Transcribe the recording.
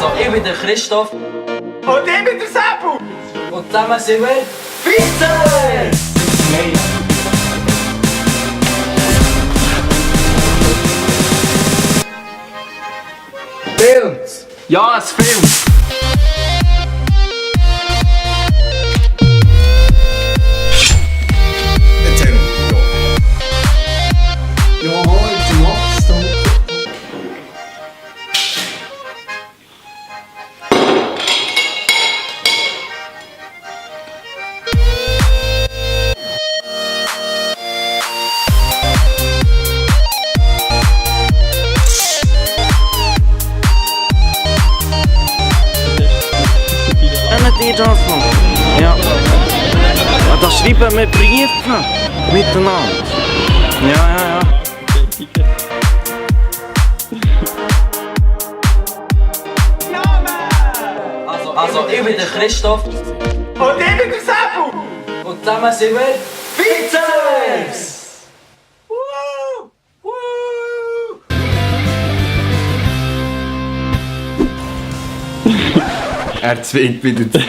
Also, ich bin der Christoph. Und ich bin der Seppu. Und zusammen sind wir Vizes! Films. Ja, es filmt! Erzähl mir. Ja, heute machst du. Können die das noch? Ja. Da schreiben wir Briefe miteinander. Ja. Also, ich bin der Christoph. Und ich bin der Seppu. Und zusammen sind wir Vizes! Er zwingt wieder zu.